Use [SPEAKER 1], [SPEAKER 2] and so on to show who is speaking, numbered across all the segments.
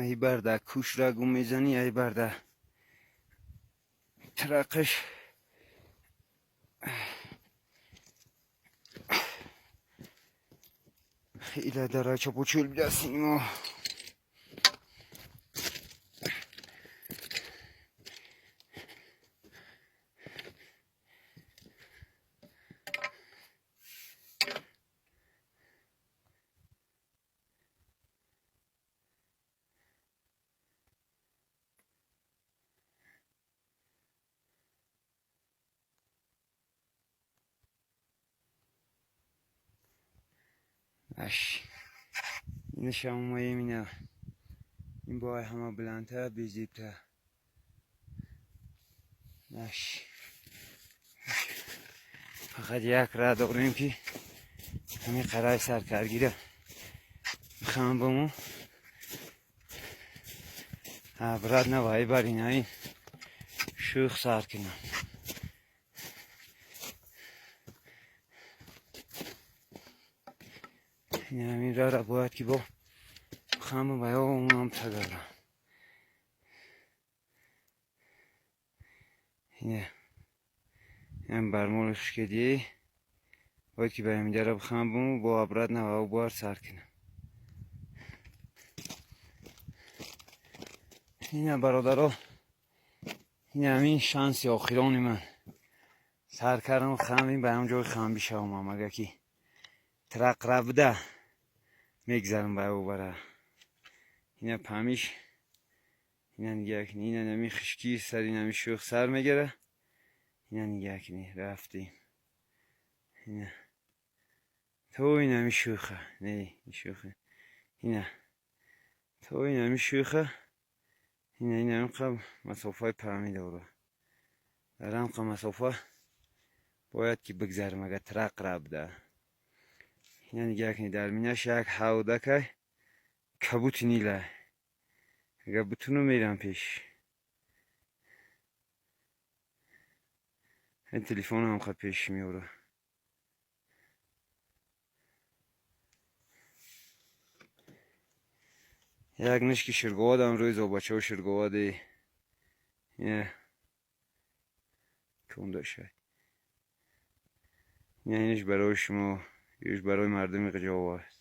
[SPEAKER 1] Ай барда кӯшра гум мезанӣ, ай барда трақаш. Хеле дара чапучул бидастимо. Аш ина шамомаем, ина ин бо ҳама баландтар, безебтар. Аш фақат як раҳ дорем, ки ҳамин қараи саркаргира бихамбаму обратно вай бар инаи шӯх сар кунам. Ҳамин раҳра бояд ки бо бихамбам ва ё унам тагарам. Ин бармоли хушкедӣ бояд ки ба ҳамиҷара бихамбаму бо обратно ва бояд сар кунам. Ина, бародаро, ин ҳамин шанси охирони ман. Сар кардам, хамбим, ба ҳам ҷои хамбӣ шавам. Агар ки трақ равда, мегзарам ба ӯ бара. Ина памиш, ина нигаҳ кунӣ, ина нами хушкӣ сари нами шӯх сар мегира. Ина нигаҳ кунӣ, рафтем. Ина то инами шӯха, не шӯха, ина то инами шӯха, ина инамқа масофаи паҳмӣ дора. Дар ҳамқа масофа бояд ки бигзарам, агар трақ равда. Ина нигаҳ кунӣ, дар минаш як ҳавдакай кабути нила. Агар бутуну мерам пеш. Ин телефонам ха пеш меора. Як нишки ширговадам рӯи зобачаҳо ширговаде. Ина кунда шай. Ина иниш барои шумо, иниш барои мардуми Ғиҷово аст.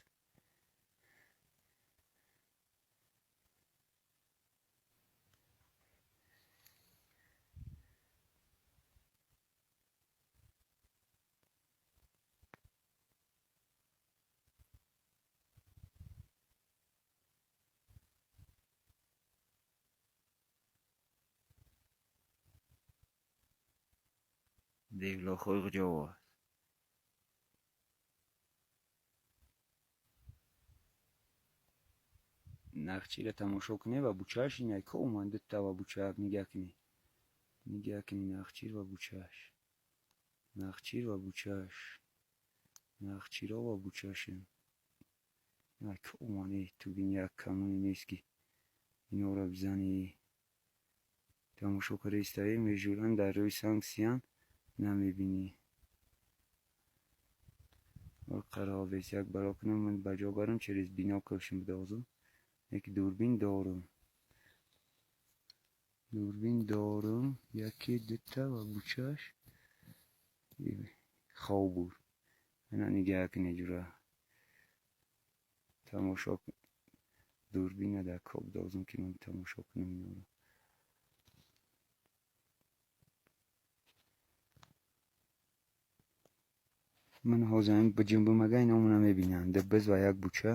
[SPEAKER 1] Девлохои Ғиҷово аст. Нақчиро тамошо кунед ва бучааш, ина ко омад дута ва бучаак, нигаҳ кунед. Нигаҳ кунед, нақчир ва бучааш. Нақчир ва бучааш. Нақчиро ва бучаашем. Ина ко омад, ту бини, як камоне нест, ки инора бизанӣ. Тамошо карда истаӣ, межӯранд, дар рӯи санг сиян, намебинӣ. Қаробес як бало кунам, ман ба ҷо барам, через бинокль шим бидозум. Як дурбин дорум. Дурбин дорум, яке, дута ва бучааш хоб буд. Ина нигаҳ кунед, ҷура. Тамошо дурбина дар коб дозум, ки ман тамошо кунам инора. Ман ҳозир ҳамин биҷунбам, ага иномона мебинанд. Ду биз ва як буча.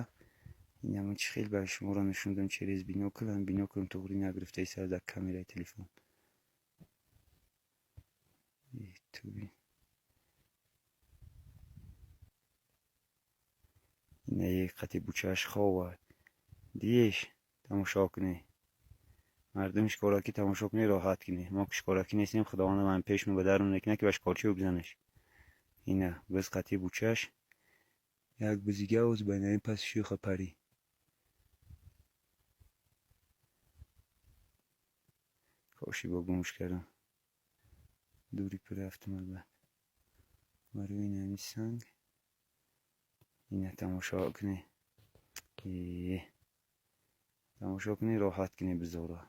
[SPEAKER 1] Ина ман чӣ хел ба шуморо нишон додам через бинокль, ҳам бинокль туғри нагирифта истода дар камераи телефон. Ту бин. Ина як қати бучааш ховад. Диеш, тамошо кунед. Мардум шикоракӣ тамошо кунед, роҳат кунед. Мо ки шикоракӣ нестем, Худованд ман пешмо ба дарун мекунад, ки ба шикорчиё бизанеш. Ина биз қати бучааш, як бизига оз ба инаи паси шӯха парӣ. Коши бо гумш кардам. Дури пир рафтам албат. Барои инами санг. Ина тамошо кунед. Тамошо кунӣ, роҳат кунӣ бизора.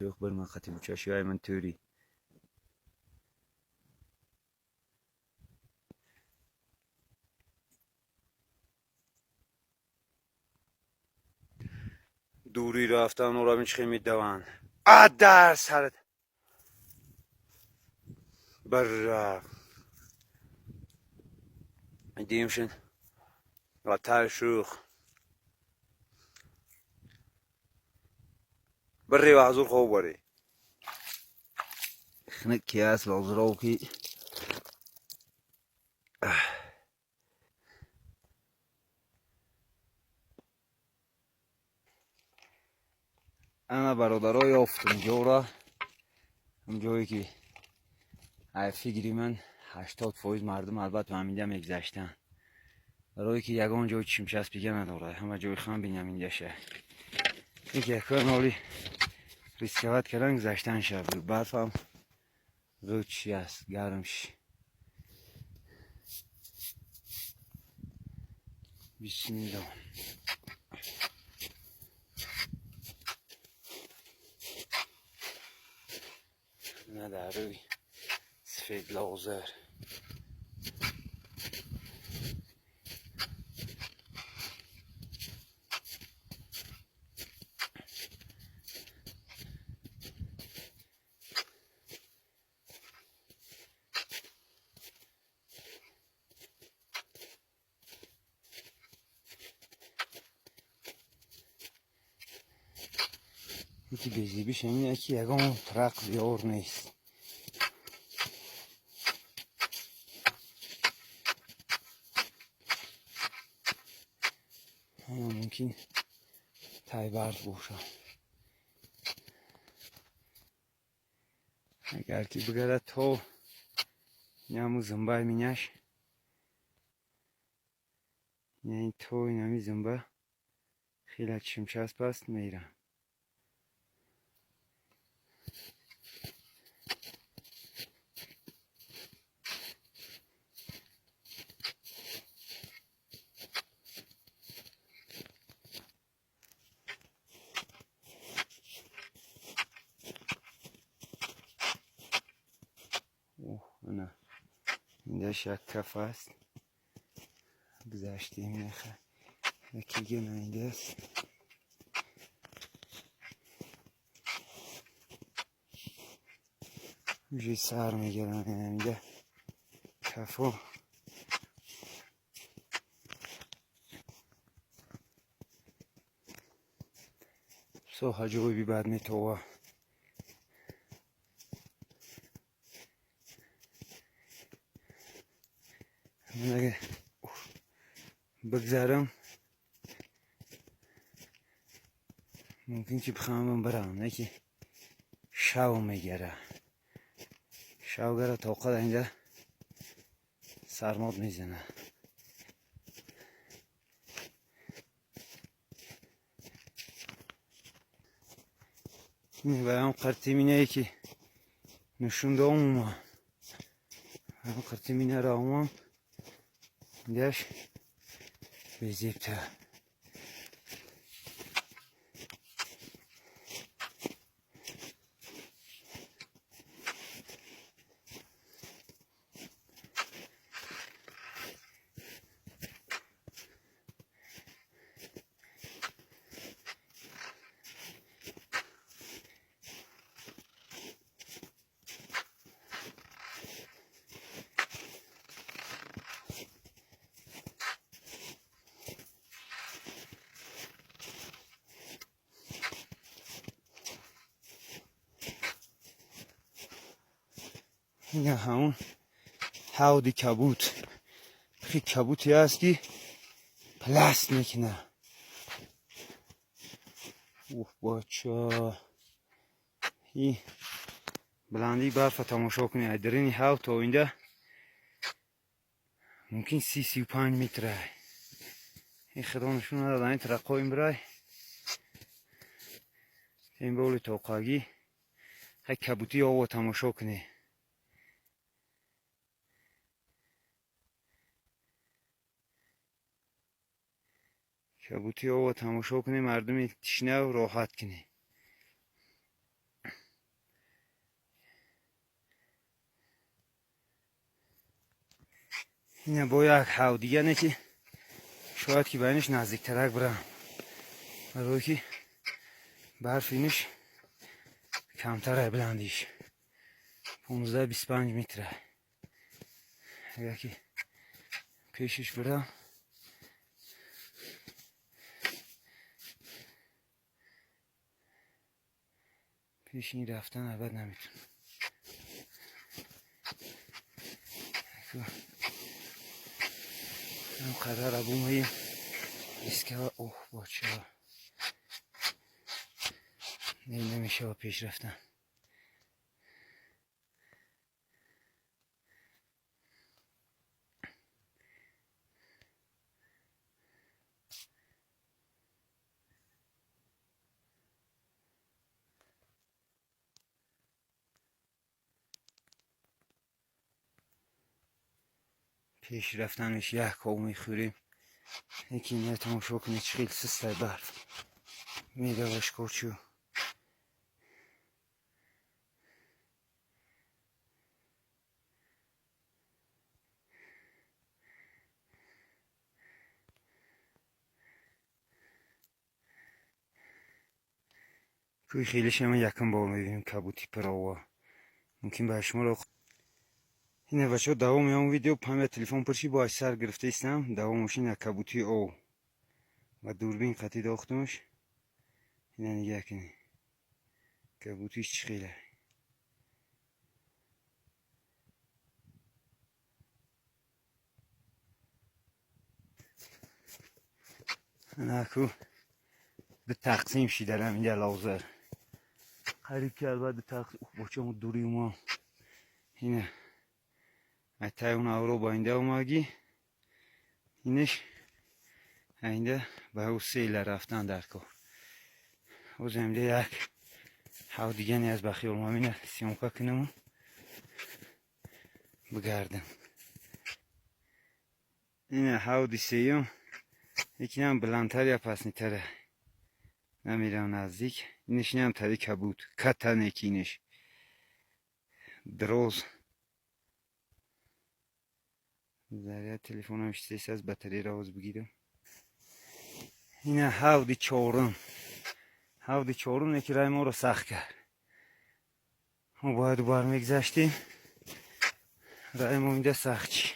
[SPEAKER 1] Yo'q, bir maqati uchashyapman to'ri. Дури рафтан ора мичхе медаванд. А дар сарат. Бара. Димшин. Ва ташух. Барри ва ҳазур хоб бари. Хинак ки аст лозиров ки ана бародаро ёфтум ҷора. Ҷое ки ай фикри ман 80% мардум албатта ҳаминҷа мегузаштанд. Барое ки ягон ҷой чимчаспига надорад, ҳама ҷои хам бин ҳаминҷаша. Яке якон оли рисковать кардан гузаштан шаб. Барфам ғучи аст, гармш. Бисмиллоҳ. На дар рӯи сафед лозир. Яки безебиш ҳамин ки ягон трак ёр нест. Мумкин тай барф бошад. Агар ки бигарад то инаму зумбаи минаш, яъне то инами зумба хеле чимчасп аст, мерам. Ана инҷаш як каф аст. Гузаштем яха. Якиге наидаст. Уже сар мегирам инҷа кафо. Соҳа ҷойби бад метова. Бигзарам, мумкин ки бихоҳам барам, не ки шав мегира. Шав гара тоқат инҷа сармод мезана. Баям қарти минае ки нушун омма. Баям қарти минара омам. Инҷаш безебта. Ина ҳамун ҳавди кабут. Хи кабуте аст ки пласт мекуна. Уф бача. И баландии барфа тамошо кунед. Аз дарини ҳавд то инҷа мумкин 30-35 метр. Ин худо нишон надод, ин трақоим бирай. Ин боли тоқагӣ. Хай кабутии обо тамошо кунед. Кабути ова тамошо кунем, мардуми тишнав роҳат кунем. Ина бо як ҳав дига не ки шояд ки ба инаш наздиктарак бирам, барое ки барф инаш камтара, баландиш 15-25 метра. Агар ки пешиш бирам, пеш ин рафтан абад наметунам. Ам қадар абумаи искава. Оҳ, боча, не, намешава пеш рафтан. Пеш рафтанаш як об мехӯрем. Яки ина тамошо кунед, чӣ хел систай барф мераваш корчу. Кӯи хелиша ман якум бор мебинем, кабути пирова. Мумкин ба шуморо. Ина бачаҳо, давоми он видео памя телефон пурши, бо аз сар гирифта истам. Давомаш ина кабутии ов ва дурбин қатӣ дохтумаш. Ина нигаҳ кунед, кабутиш чӣ хела. Анаку ду тақсим шидарам инҷа лозир. Қариб ки албат ду тақсим. Бочамо дури мо. Ина айтай он авро ба инда омагӣ. Инеш айнда ба ӯ села рафтан дар кор. Ҳозир инда як ҳав дигане аз ба хиёлмам, ина съёмка кунаму бигардам. Ина ҳавди сеюм, якинам баландтар я пастнитара. Намерам наздик. Инеш инам тари кабуд. Ката неки инеш. Дроз. Заряд телефонам штест аз батареяро оз бигирам. Ина ҳавди чорум. Ҳавди чорум неки рай моро сахт кард. Мо бояд бар мегзаштем. Рай мо инда сахт чи.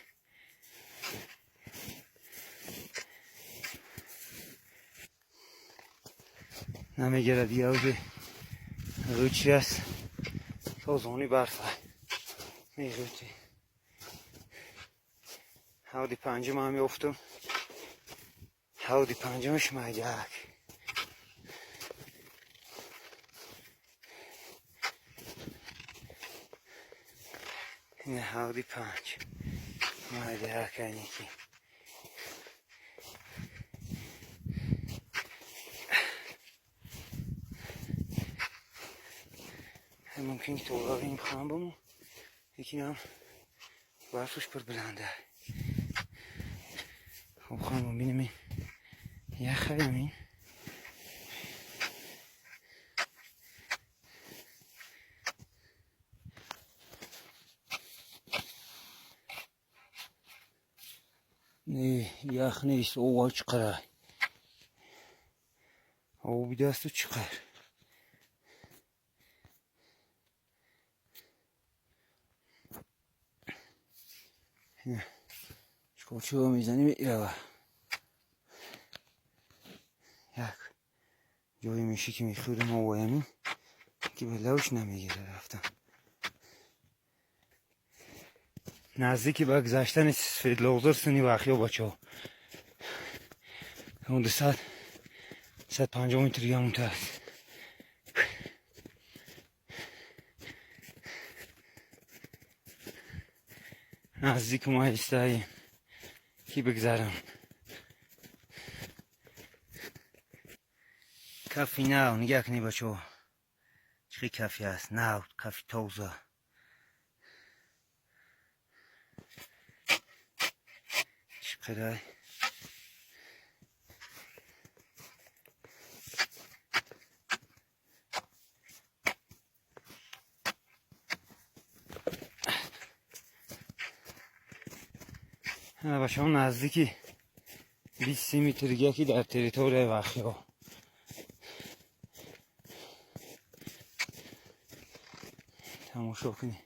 [SPEAKER 1] Намегирад дига уже ғучи аст. То зони барфа. Меғучи. Ҳавди панҷум ҳам ёфтум. Ҳавди панҷумаш майдак. Ина ҳавди панҷ. Майдак айники. Мумкин ки тола ин бихоҳам бому. Якинам барфаш пур баланда. Хоб, хоҳам бинем яхаям ин. Не, ях нест, ова чиқара. Оби дасту чиқар. Чикорчиро мезанем, мерава. Як ҷое мешӣ ки мехӯрем овоямин, ки ба лавш намегира рафтам. Наздики ба гузаштани Светлозор сини вахё бачаҳо. Он 200 150 метр дига монта аст. Наздик ма истаем ки бигзарам. Кафи нав, нигаҳ кунед бачаҳо. Чӣ кафи аст? Нав, кафи тоза. Чӣ қадар Бачаҳо, наздики 20 метр яки дар территорияи Вахиҳо. Тамошо кунед.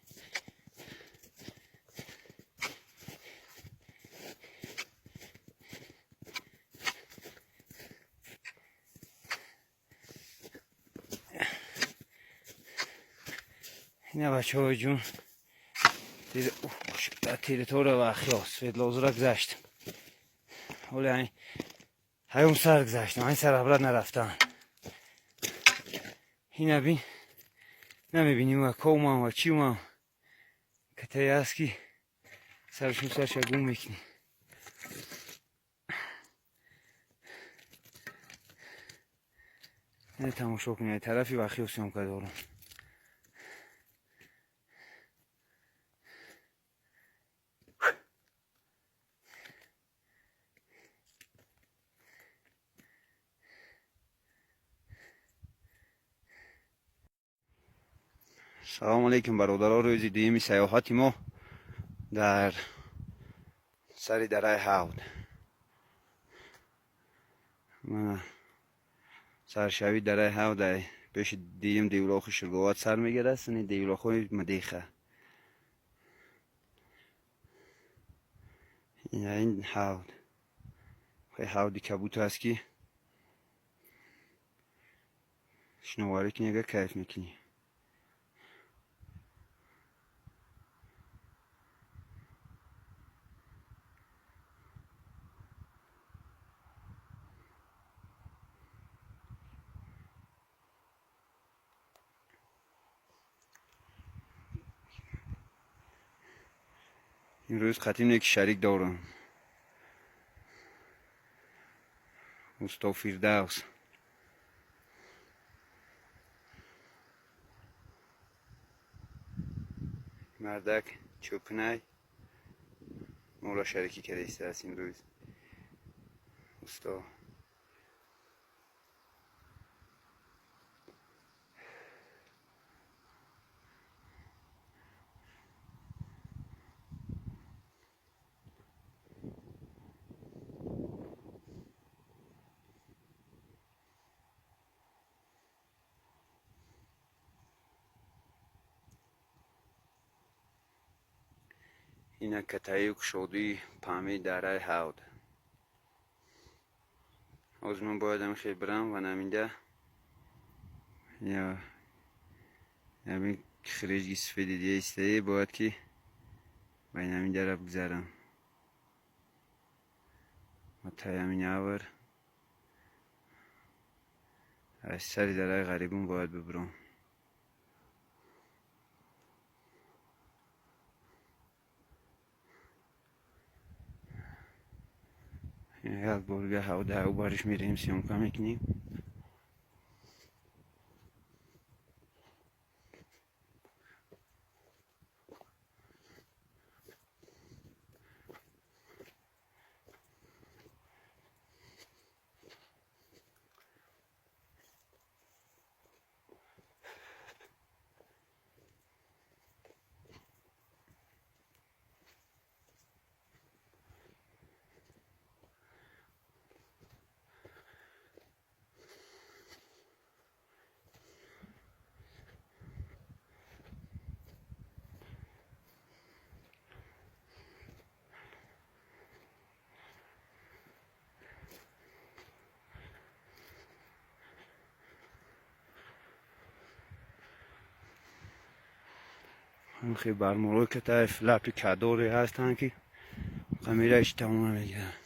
[SPEAKER 1] Ина, бачаҳои ҷун, дар территория Вахиҳо Светлоозера гузаштем. Ҳоли ҳаём сар гузаштем, ҳамин сар абрат нарафтан. Ина бин, намебинем ва комам ва чимам катае аст, ки саршун сарша гум мекунӣ. Тамошо кунед, тарафи Вахиҳо съёмка дорам. Салому алейкум, бародаро! Рӯзи дуюми саёҳати мо дар сари дараи Ҳавд. Мана, саршавии дараи Ҳавд пеши дуюм девлохи Шурговат сар мегирад, сини девлохҳои Мадеха. Ин ҳавд ҳавди кабут аст, ки шиноварӣ кунӣ, агар кайф мекунӣ. Имрӯз қатиме ки шарик дорам, усто Фирдавс. Мардак чӯпнай моро шарикӣ карда истааст имрӯз усто. Ина катаию кушодии паҳмии дараи Ҳавд. Ҳозир ман бояд ҳамихел бирам ва наминда ҳамин хириҷги сафеди дия истае, бояд ки ба ин дара бигзарам ва таи ҳамин авр аз сари дараи Ғарибун бояд бибурам. Як борга ҳавда бариш мерем, съёмка мекунем. Хе бармолои катаи лапи кадоре ҳастанд, ки камераиш тамом намегиранд.